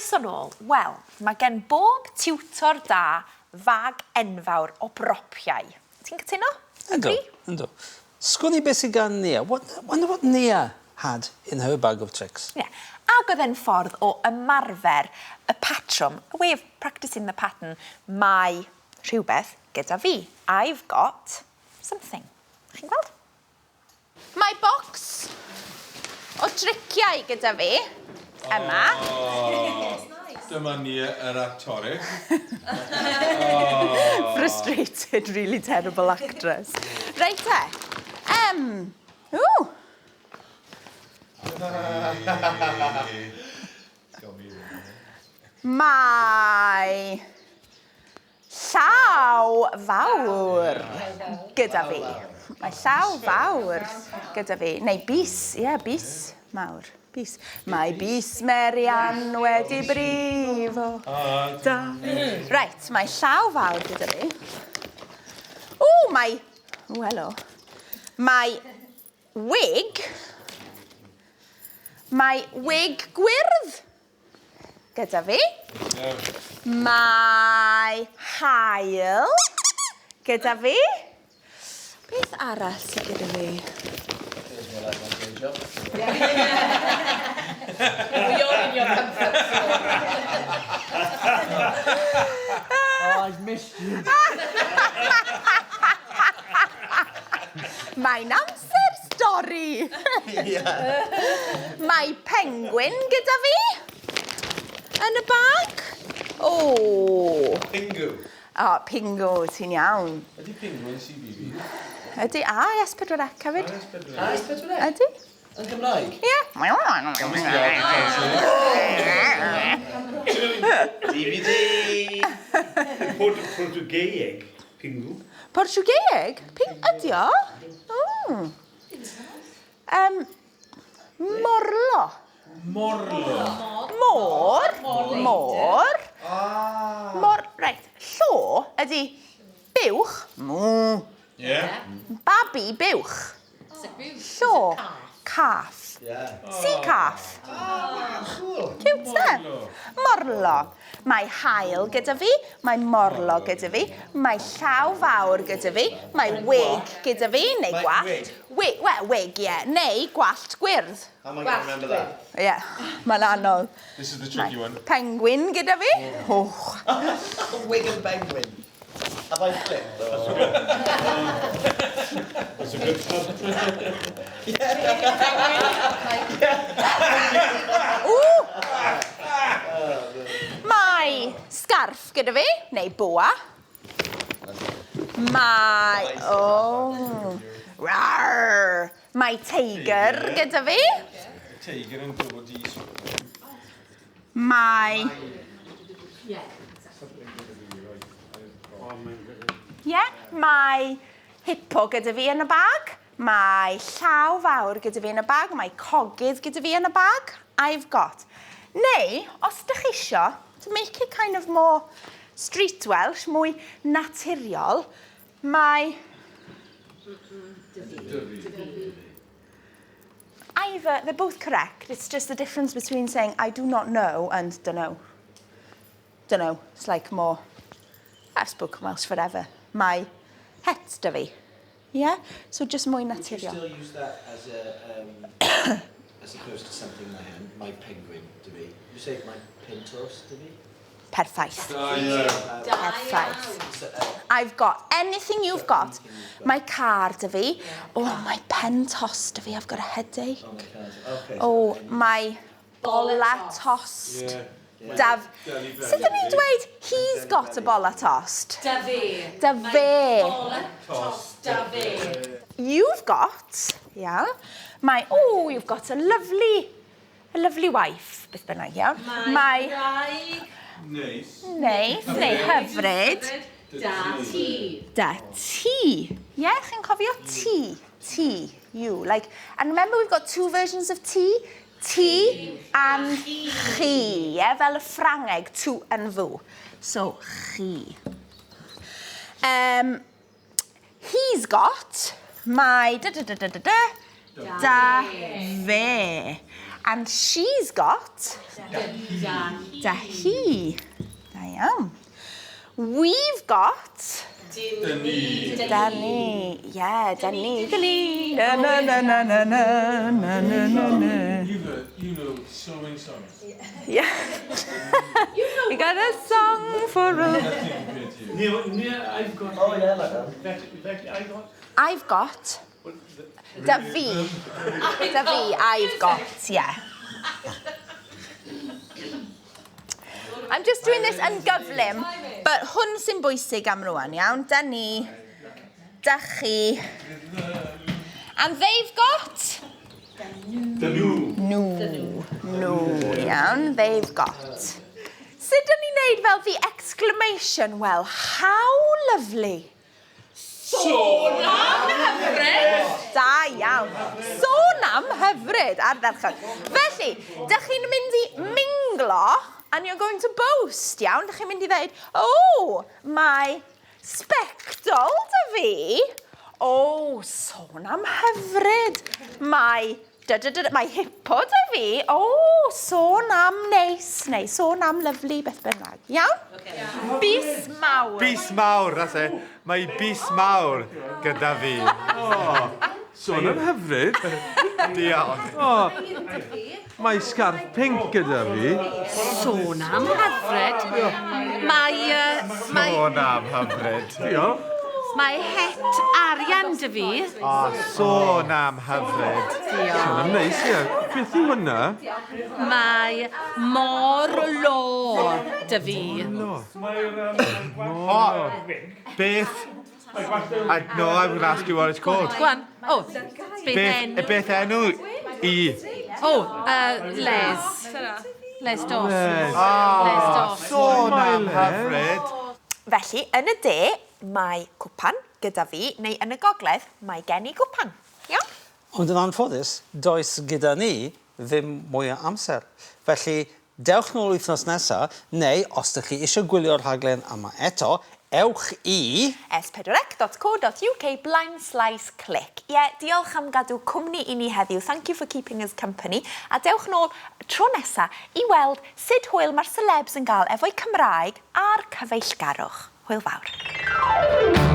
Croeso nôl. Wel, mae gen bob tiwtor da fag enfawr o bropiau. Ti'n cytuno? Yndw, yndw. Sgwn i beth sydd gan Nia. What, wonder what Nia had in her bag of tricks. Ie. Yeah. Ac oedd e'n ffordd o ymarfer y patrwm, a way of practicing the pattern, mae rhywbeth gyda fi. I've got something. Chi'n gweld? Mae bocs o driciau gyda fi yma. Oh, dyma ni yr actores. Oh. Frustrated, really terrible actress. Reit te. Um, ww. Mae Llaw fawr gyda fi. Mae llaw fawr gyda fi. Neu bys, ie, yeah, bys mawr. Bys. Mae bys Marianne wedi brifo. Da. Reit, mae llaw fawr gyda fi. O, mae... O, helo. Mae wig... Mae wig gwyrdd gyda fi. Mae haul gyda fi. Beth arall sydd gyda fi? Feels more like my day job. You're in your comfort zone. Oh, I've missed you. Mae'n amser stori! Mae pengwin gyda fi yn y bag. O! Pingu. O, pingu, ti'n iawn. Ydy pingu yn CBB? Ydy, a S4C hefyd. A S4C? Ydy. Yn Gymraeg? Ie. DVD! Portiwgeeg, pingu. Portiwgeeg? Ping ydi o? O. Um, morlo. Morlo. Môr. Môr. Ah. Mor, reit, llo ydi buwch. Mw. Ie. Babi buwch. Llo. Caff. Sea calf. Cute, e? Morlo. Mae haul gyda fi, mae morlo gyda fi, mae llaw fawr gyda fi, mae wig gyda fi, neu gwallt. Wig, well, wig, ie. Yeah. Neu gwallt gwyrdd. How am I going to remember that? Ie, yeah, mae'n anodd. This is the tricky one. Penguin gyda fi. Oh. Wig and penguin. Have I flipped? Or... That's a good pun. Ww! Mae sgarff gyda fi, neu boa. Mae... Oh. Rawr! Mae teigr gyda fi. Teigr yn dod i... Mae... Ie, mae hippo gyda fi yn y bag. Mae llaw fawr gyda fi yn y bag. Mae cogydd gyda fi yn y bag. I've got. Neu, os ydych chi isio, to make it kind of more street Welsh, mwy naturiol, mae... Either, they're both correct, it's just the difference between saying I do not know and dunno. Dunno, it's like more, I've spoken Welsh forever. Mae het 'da fi. Yeah? So just mwy naturiol. Would you still use that as a, um, as opposed to something in my hand, my penguin 'da fi? You say my pen tost 'da fi? Perffaith. Perffaith. I've got anything you've got. Mae car 'da fi. Oh, mae pen tost 'da fi. I've got a headache. Oh, mae bola tost. Daf. Sut ydyn ni'n dweud he's got a bola tost? Da fe. Da fe. Bola tost da fe. You've got, yeah. Mae, oh, you've got a lovely A lovely wife, beth bynnag, iawn. Mae gwraig... Neis. Neis, neu hyfryd. Da ti. Da ti. Ie, yeah, chi'n cofio ti? Ti, you. Like, and remember we've got two versions of ti? Ti and chi. Ie, yeah? Fel y Ffrangeg, tu and fw. So, chi. Um, He's got mae da da da da da da da fe. And she's got... Da hi. Da iawn. We've got... Da ni. Da ni. Yeah, da ni. Da ni. Na na na na na na na na na na. You know so many songs. Yeah. You got a song for a... Nothing compared to you. Nia, Nia, I've got... Oh, yeah, like that. In fact, I got... I've got... Da fi. Da fi, I've got, yeah. I'm just doing this yn gyflym, but hwn sy'n bwysig am rwan, iawn? Da ni, da chi. And they've got... Da nhw. Nhw. Nhw, iawn. They've got. Sut dyn ni'n neud fel the exclamation? Well, how lovely. Sôn am hyfryd! Da iawn. Sôn am hyfryd ardderchog. Felly, dych chi'n mynd i minglo and you're going to boast, iawn? Dych chi'n mynd i ddweud, oh, mae sbectol 'da fi. Oh, sôn am hyfryd. Mae da, da, da, da, mae hippo 'da fi. Oh, sôn am neis, neu sôn am lyfli, beth bynnag. Iawn? Bys mawr. Bys mawr, that's it. Mae bys mawr gyda fi. Sôn am hyfryd. Diolch. O, mae sgarff pinc gyda fi. Sôn am hyfryd. Mae, mae, Sôn am hyfryd. Diolch. mae het arian 'da fi. O, sôn am hyfryd. Sôn am neis, ie. Beth yw hwnna? Mae mor lo 'da fi. O, beth... I, no, I'm going to ask you what it's called. Go on. O, beth Beth, enw? beth enw i... O, Les. Les Dos. Les. Les Dos. Sôn am Les. hyfryd. Felly, yn y de, mae cwpan gyda fi, neu yn y gogledd, mae gen i gwpan. Iawn? Ond yn anffodus, does gyda ni ddim mwy o amser. Felly, dewch nôl wythnos nesaf, neu os ydych chi eisiau gwylio'r rhaglen yma eto, ewch i... s4c.co.uk blaenslaes clic. Ie, yeah, diolch am gadw cwmni i ni heddiw. Thank you for keeping us company. A dewch nôl tro nesa i weld sut hwyl mae'r celebs yn gael efo'i Cymraeg a'r cyfeillgarwch. Hwyl fawr.